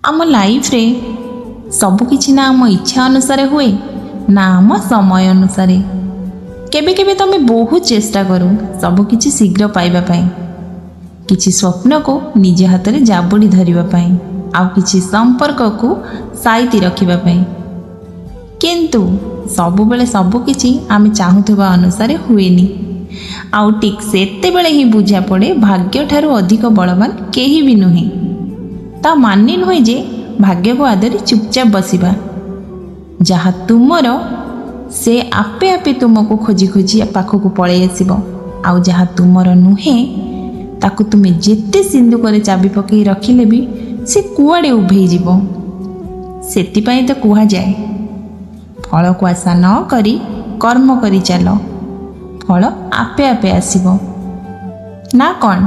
ଆମ ଲାଇଫରେ ସବୁକିଛି ନା ଆମ ଇଚ୍ଛା ଅନୁସାରେ ହୁଏ, ନା ଆମ ସମୟ ଅନୁସାରେ। କେବେ କେବେ ତ ଆମେ ବହୁତ ଚେଷ୍ଟା କରୁ ସବୁକିଛି ଶୀଘ୍ର ପାଇବା ପାଇଁ, କିଛି ସ୍ୱପ୍ନକୁ ନିଜ ହାତରେ ଜାବୁଡ଼ି ଧରିବା ପାଇଁ, ଆଉ କିଛି ସମ୍ପର୍କକୁ ସାଇତି ରଖିବା ପାଇଁ। କିନ୍ତୁ ସବୁବେଳେ ସବୁକିଛି ଆମେ ଚାହୁଁଥିବା ଅନୁସାରେ ହୁଏନି। ଆଉ ଠିକ୍ ସେତେବେଳେ ହିଁ ବୁଝା ପଡ଼େ, ଭାଗ୍ୟଠାରୁ ଅଧିକ ବଳବାନ କେହି ବି ନୁହେଁ। ତା ମାନେ ନୁହେଁ ଯେ ଭାଗ୍ୟକୁ ଆଦରି ଚୁପଚାପ ବସିବା। ଯାହା ତୁମର, ସେ ଆପେ ଆପେ ତୁମକୁ ଖୋଜି ଖୋଜି ପାଖକୁ ପଳେଇ ଆସିବ। ଆଉ ଯାହା ତୁମର ନୁହେଁ, ତାକୁ ତୁମେ ଯେତେ ସିନ୍ଦୁକରେ ଚାବି ପକାଇ ରଖିଲେ ବି ସେ କୁଆଡ଼େ ଉଭେଇଯିବ। ସେଥିପାଇଁ ତ କୁହାଯାଏ, ଫଳକୁ ଆଶା ନ କରି କର୍ମ କରି ଚାଲ, ଫଳ ଆପେ ଆପେ ଆସିବ, ନା କ'ଣ?